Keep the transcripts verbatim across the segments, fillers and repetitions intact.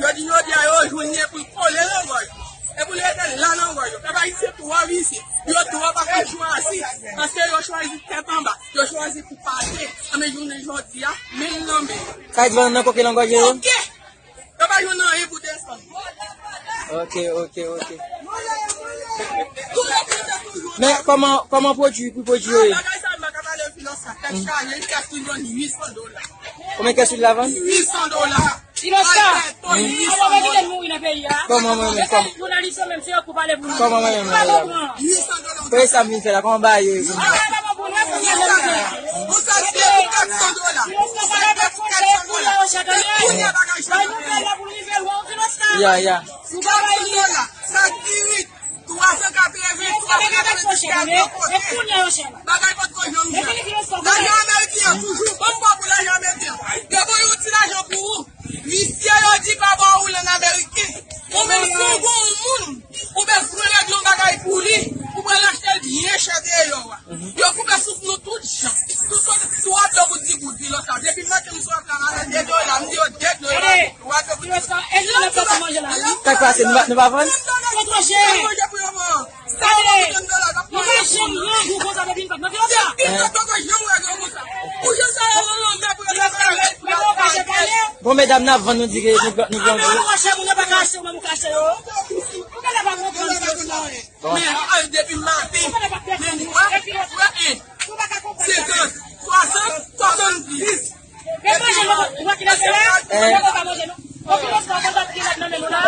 Yo di jodi a yo jwenn li pou l kole nan gòj yo. E pou l rete la nan gòj yo. Pèp ayisyen twò visye. Yo twò pa ka chwazi. Paske yo chwazi tèt anba. Yo chwazi pou pate. Anben jounen jodi a, men l nan men yo. Sa vle di bannann nan koke nan gòj yo? Koke! Yo pa jwenn anyen pou desann. Ok, ok, ok. Men kòman, kòman pwodui, pri pwodui yo ye? Bagay sa, m pa ka pale filozof, tèt chaje, kès li vann uit san dola. Konbyen kès li la vann? Uit san dola. Filozof, kòman mwen menm, kòman? Jounalis yo menm, se yo k pou pale pou nou. Kòman mwen menm, medam? Uit san dola. Kote sa m vin fè la? Kòman bagay yo ye pou nou? Yon sak de pou kat san dola. Yon sak de pou kat san dola. Se kounye a bagay chanje. Ya, ya. Kat san dola, sak dirit, twa san katreven, twa san katreven, bagay potko janm chè. Lajan ameriken an toujou, ban m ba w pou lajan ameriken an. Yo ban yon ti lajan pou ou. Visye yo di pa ba w lann ameriken. Ou menm si w gon moun, ou bezwen regle yon bagay pou li, ou pral achte l byen chè deyò a. Yo koupe souf nou tout jan. Tout kote, twa dlo pou di goud, filozof. Depi m nan kem sou akara, de dola, m di yo de dola. Twa dlo pou di goud. Kèk pase, nou pa, nou pa vann? Manje pou yo vann. Sa vle di, nou pa janm grangou konsa depi n pa t nan filozof. Depi n pa t nan filozof. Ou jan sa yo nan lanmè pou yo te pale. Bon, medam, n ap vann, nou di ke nou, nou grangou. Mwen mwen chè, moun yo pa ka achte, mwen mwen ka achte yo. Ou pa ka konprann sa. Men, al depi maten, men, wè, wè, en, senkant, swasant, swasanndis. Men manje nou, ou wè ki nan sèlè, nou pa manje nou. Ou ki nan sèlè, kontan ki lòt nan men nou la.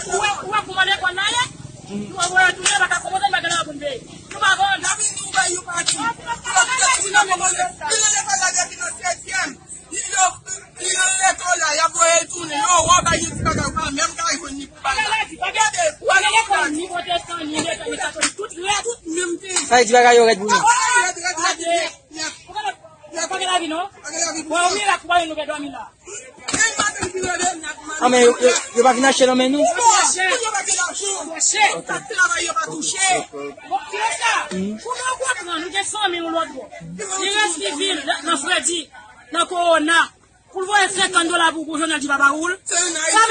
Ou wè, ou wè kouman lekòl la ye? Nou wè tounen, pa ka konprann, pa gen nan pou n peye. Nou pa vann. N ap vin nou bay yon pati. Lòt tèt, si n ap konprann, li nan lekòl la depi nan setyèm. Li nan, li nan lekòl la, y ap voye l tounen. Yo, w ap bay yon ti bagay, ou pa menm ka jwenn li pou bay la. Gade, ou al nan lekòl, ni pwotestan, ni letan, ni katolik, tout rèd, tout menm peyi. Sa vle di bagay yo rèd pou nou. Rèd, rèd, rèd, rèd, rèd. Yo pa gen lavi, non. Pa gen lavi pou nou. Bon, mirak, pou nou fè dòmi la. Anben, yo, yo, yo pa vin achte nan men nou? Yo pa vin achte. Yo pa vin achte. Yo pa touche. Bon, ki lè sa? Kouman ou konprann? Nou gen fanmi yon lòt bò. Li resi vil, nan fredi, nan kowona. Pou l voye senkant dola pou, pou Jovenel di pa ba ou l. Sa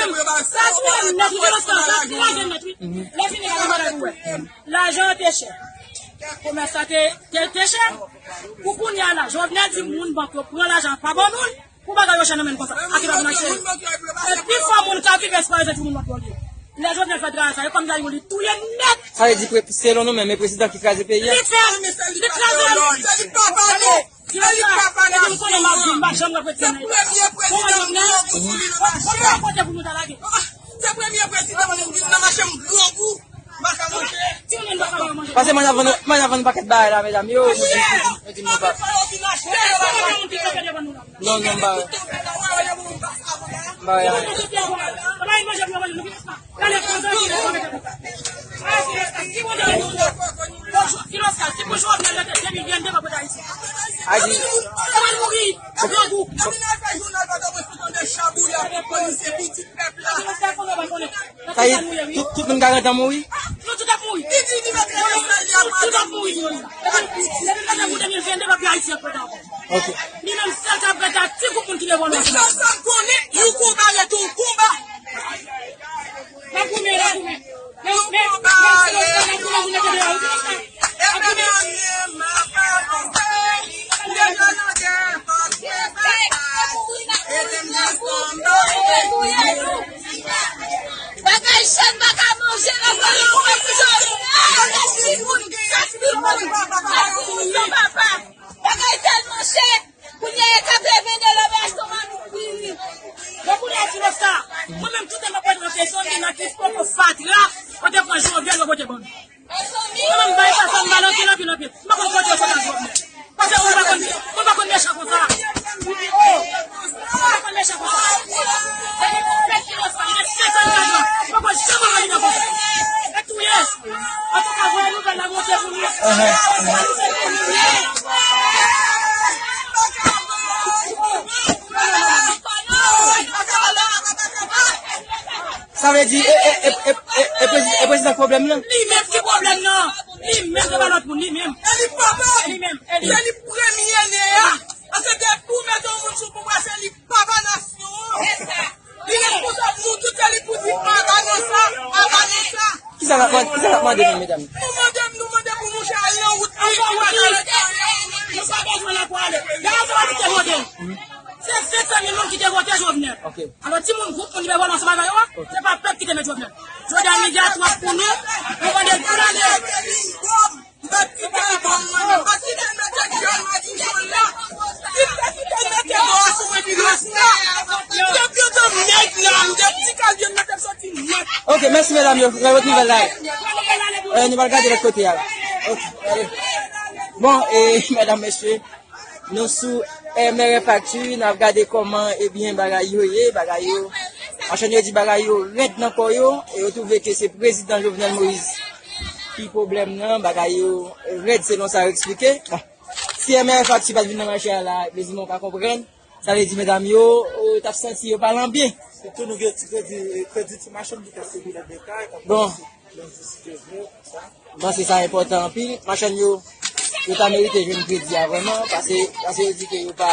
menm, sa tou nèt, wi, gen lòt tan, sa tou nèt, wi. Lè fini, la, la, la, lajan an te chè. Komès la te, te, te chè. Pou kounye a la, Jovenel di moun bank yo pran lajan pa ban nou l, pou bagay yo chè nan men n konsa. Ak e pa pou n achte. E pi fò moun ka viv espwa yo se ti moun lòt bò l ye. Lè Jovenel fè travay sa, yo konn gade yo li touye nèt. Sa vle di pre-, selon nou menm, e prezidan ki kraze peyi a? Li fè, li kraze l. Se li papa nou. Depi m konnen m ap di, m pa janm wè prezidan nan. Se premye prezidan nou yo pou souli nan mache. Se premye prezidan nou vin nan mache m grangou. M pa ka manje. Pase mwen ap vann, mwen ap vann pakèt bagay la, medam. Yo, yo di, yo di nou pa. Non, non, m pa. M pa. Adi. Sa ye, tout, tout moun ka gentan mouri? Nou tout ap mouri. Tout ap mouri. Depi nou te moute de mil vennde, pa gen Ayisyen k pèdi ankò. Ok. Li menm sèl k ap rete a ti gwoup moun ki devan nou. Men sa m konnen, yon konba rete yon konba. N ap goumen, n ap goumen. Men, men, men, se lòt sa, n ap goumen pou mete deyò, wi, se lòt sa. N ap goumen. Bagay chè, n pa ka manje nan salon, wè, pou jodi. Ah, kat mil moun, kat mil moun, kat mil moun san papa. Bagay tèlman chè. Kounye a, katreven dola, w achte yon mamit pou li. Bon, kounye a, ti lòt sa. Mwen menm, tout tan m ap wè nan kesyon, li nan ki poko fatra, kote pran Jovenel, yo pote ban nou. Mwen menm, bay sa, sa m balanse anpil, anpil. M pa konn kote yo sot ak Jovenel. Paske mwen pa konn, mwen pa konn mechan konsa. Mwen pa konn mechan konsa. Depi nou fè kilòs sa, mwen senkannkat an. Mwen pa konn janm wè yon nèg konsa. E touye. Antouka, voye nouvèl la monte pou nou. Sa vle di, e, e, e, e, e, e, prezi-, e prezidan k pwoblèm nan? Li menm ki pwoblèm nan. Li menm, se pa lòt moun, li menm. E li papa. Li menm, e li. Se li premye ne a. Paske depi w mete yon moun sou pouvwa, se li papa nasyon an. Se sa. Li gen Pou sa, nou tout se li pou di, "Aba nan sa, aba nan sa." Kisa n ap mande, kisa n ap mande nou, medam? Nou mande, nou mande pou mouche al nan wout li, ki pa ka rete anyen. Nou pa bezwen l ankò ale. Gade sa ki te vote. Se vennsèt mil moun ki te vote Jovenel. Ok. Alò, timoun, gwoup moun ki te vote ansanm avè yo a, se pa pèp ki te met Jovenel. Jodi a, mizè a twòp pou nou. Nou mande pou lane. Mèt kite l ban mwen menm, paske si l mete dyòl madichon la, si l te kite l mete bò a sou mwen pi lòs la, yo pito nèg la, m te di kal vye m mete m soti nèt. Ok, mèsi medam yo, nou lòt nouvèl la. Eh, nou pral gade lòt kote a. Ok, ale. Bon, e medam, mesye, nou sou M R F Actu, n ap gade kòman, ebyen, bagay yo ye, bagay yo. Machann yo di bagay yo rèd nan kò yo, e yo twouve ke se prezidan Jovenel Moïse ki pwoblèm nan, bagay yo rèd selon sa yo eksplike. Bon, si M R F Actu pa t vin nan mache a la, mezanmi, w ka konprann. Sa vle di, medam yo, yo t ap santi yo pa lan byen. Sitou nou gen ti kredi, kredi ti machann ki ta sou bilèt de kay, k ap Bon. Yon ti sitye vre, konsa. M panse sa enpòtan anpil. Machann yo, yo ta merite jwenn kredi a vrèman, paske, paske yo di ke yo pa